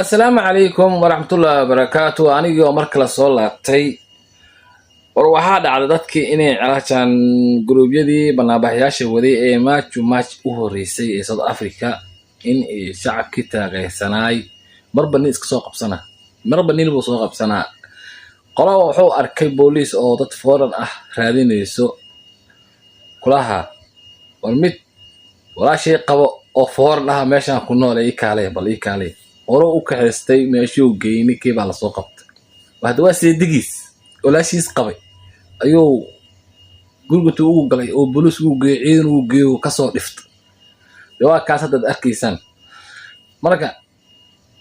Asalaamu calaykum waraxmatullaahi wabarakaatu. Anigii oo mar kale soo laabtay. War waxaa dhacday dadkii inay calaashaan guruubyadii banaanbaxyaasha waday ee March March u horeysay ee South Africa in ay shacabkii taageersanaay marba nin iska soo qabsana, marba nin buu soo qabsanaa. Qola wuxuu arkay booliis oo dad foreign ah raadinayso kulaha. War mid walaashay qabo oo foreign ah meeshaan ku nool, ii kaalay, bal ii kaalay. Hore u kaxaystay, meeshuu geeyey, ninkii baa lasoo qabtay. Hadda waa seedigiis walaashiis qabay ayuu gurigatu ugu galay oo booliis ugu geeyey, ciidan ugu geeyo, kasoo dhiftay. Dee waa kaas haddaad arkaysaan. Marka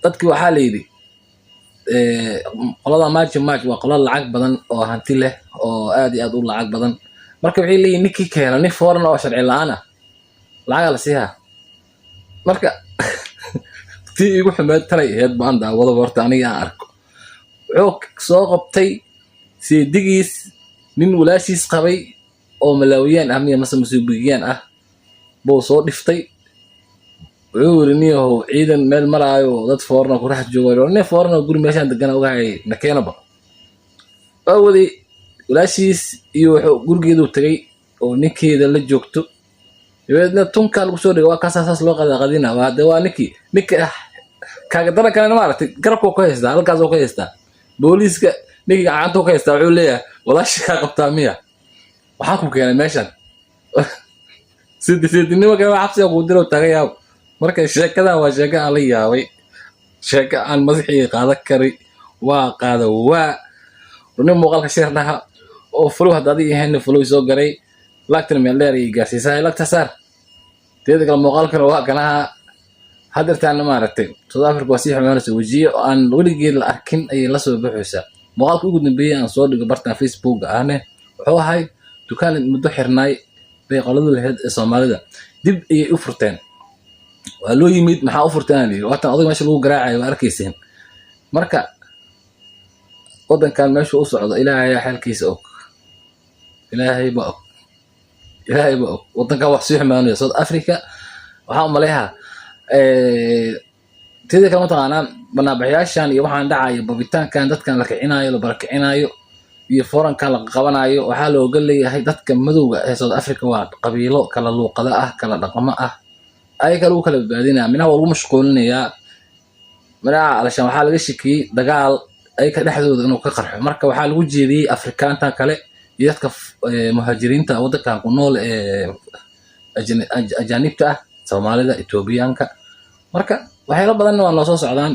dadkii waxaa la yidhi qolada March March waa qolo lacag badan oo hanti leh oo aad iyo aad u lacag badan. Marka waxay leeyihin ninkii keena nin foreign oo sharci la-aan ah lacagaa la siihaa. Marka tii igu xumeed tanay ahayd baan daawadaba. Horta aniga aan arko, wuxuu soo qabtay seedigiis nin walaashiis qabay oo Malaawiyaan ah miya mase Masuubigiyaan ah buu soo dhiftay. Wuxuu yiri, "Niyahow, ciidan meel maraayo, dad foreign ku dhex joogo, nin foreign guri meeshaan degana ogahay, nakeenaba." Waa waday walaashiis iyo wuxuu gurigeedu tagay oo ninkeeda la joogto. Dabeedna tunkaa lagu soo dhigay, waa kaasaa saas loo qadaqadina. Waa de waa ninkii ninka kaaga daran kalena, maaragtay, garabkuu ka haystaa, halkaasuu ka haystaa. Booliiska ninkii gacantuu ka haystaa, wuxuu leeyahay, "Walaashii kaa qabtaa miya? Waxaa ku keenay meeshan sidinimo kale, xabsiga kuu diro taga yaab." Marka sheekadan waa sheeko aan la yaabay, sheeko aan madaxii qaadan kari waa qaada. Waa runi. Muuqaalka share dhaha oo follow hadda adiga ahayn, follow soo garay, like-tana meel dheer iyo gaarsiisaa, like-ta saar. Teeda kale muuqaalkana waa kanaha hadeertaana, maaragtay, South Africa waa sii xumaanaysa, wejiye oo aan weligeed la arkin ayay la soo baxaysaa. Muuqaalka ugu dambeeyey aan soo dhigo bartan Facebook ahne wuxuu ahay dukaan muddo xirnaay bay qolada lahayd ee Soomaalida dib ayay u furteen. Waa loo yimid, "Maxaa u furteen?" aa layidhi. Waatan odag meesha lagu garaacayo, waa arkayseen. Marka waddankan meeshuu u socdo Ilaahay ayaa xeelkiisa og, Ilaahay ba og, Ilaahay ba og. Waddankan wax sii xumaanaya South Africa waxaan umaleeyaa. Teeda kale, mataqaanaa, banaanbaxyaashan iyo waxaan dhacayo, babitaankan dadkan la kicinaayo, la barakicinaayo iyo foreign-kan la qabanayo, waxaa looga leeyahay dadka madowga ee South Africa waa qabiilo kala luuqado ah, kala dhaqamo ah, ayaga lagu kala badbaadinaya. Minaha waa lagu mashquulinayaa. Minaha alashaan waxaa laga shakiyey dagaal ayaga dhexdooda inuu ka qarxo. Marka waxaa lagu jeediyey Afrikaantan kale iyo dadka muhaajiriinta waddankan ku nool ee ajaanibta ah, Soomaalida, Etoobiyaanka. Marka waxyaalo badanna waa noo soo socdaan.